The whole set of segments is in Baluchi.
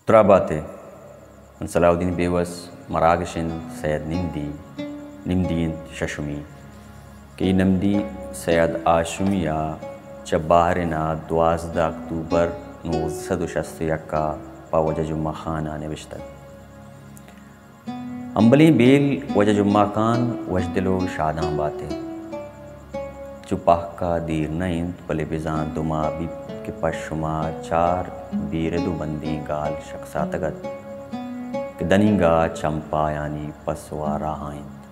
ترا بات ئے۔ من صلاح الدین بیوس، مراگش انت سید نمدی، نمدی انت ششمی، کہ اے نمدی سید ہاشمی ءَ چہ بحرین ءَ دوازدہ اکتوبر نوزدہ سد و شست و یک ءَ پہ واجہ جمعہ خان ءَ نبشتگ۔ امبلیں بیل واجہ جمعہ خان وشدل و شادان بات ئے۔ چو پہک ءَ دیر نہ انت، بلے بزاں دو ماہ بیت کہ پہ شما چار بیرد و بندیں گال شکساتگ ات کہ دنیگا چمپایانی پسو ءَ راہ انت۔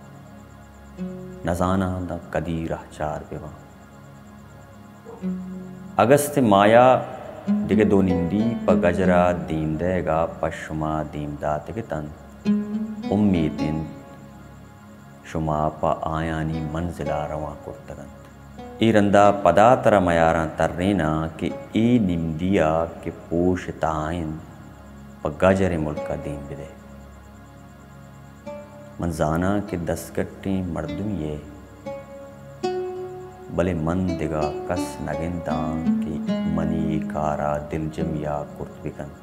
نزاناں داں کدی رہچار بہ باں۔ اگست ماہ ءَ دگہ دو نمدی پہ گجر ءَ دیم دئیگ ءَ پہ شما دیم داتگ اتنت۔ امیت انت شما پہ آیانی منزل ءَ روان کرتگ انت۔ اے رندا پدا ترا میاراں تریناں کہ اے نمدی ءَ کہ پوش تہا انت، پہ گجریں ملک ءَ دیم بدئے۔ من زاناں کہ دستگٹیں مردمے ئے، بلے من دگہ کس نہ گنداں کہ منی اے کار ءَ دلجمی ءَ کرت بہ کنت۔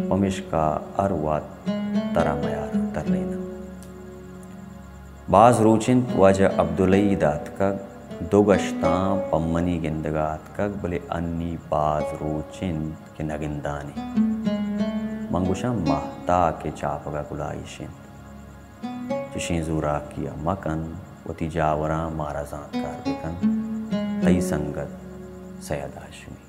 پمیشکا ہر وہد ترا میار تریناں۔ باز روچ انت واجہ عبدالحی داتکگ، دو گشتاں پہ منی گندگ ءَ آتکگ، بلے انی باز روچ انت کہ نہ گندانی۔ من گوشاں ماہتاک ءِ چاپگ ءَ گلائیش انت۔ چشیں زوراکی ءَ مکن، وتی جاوراں مارا زانتکار بکن۔ تئی سنگت سید ہاشمی۔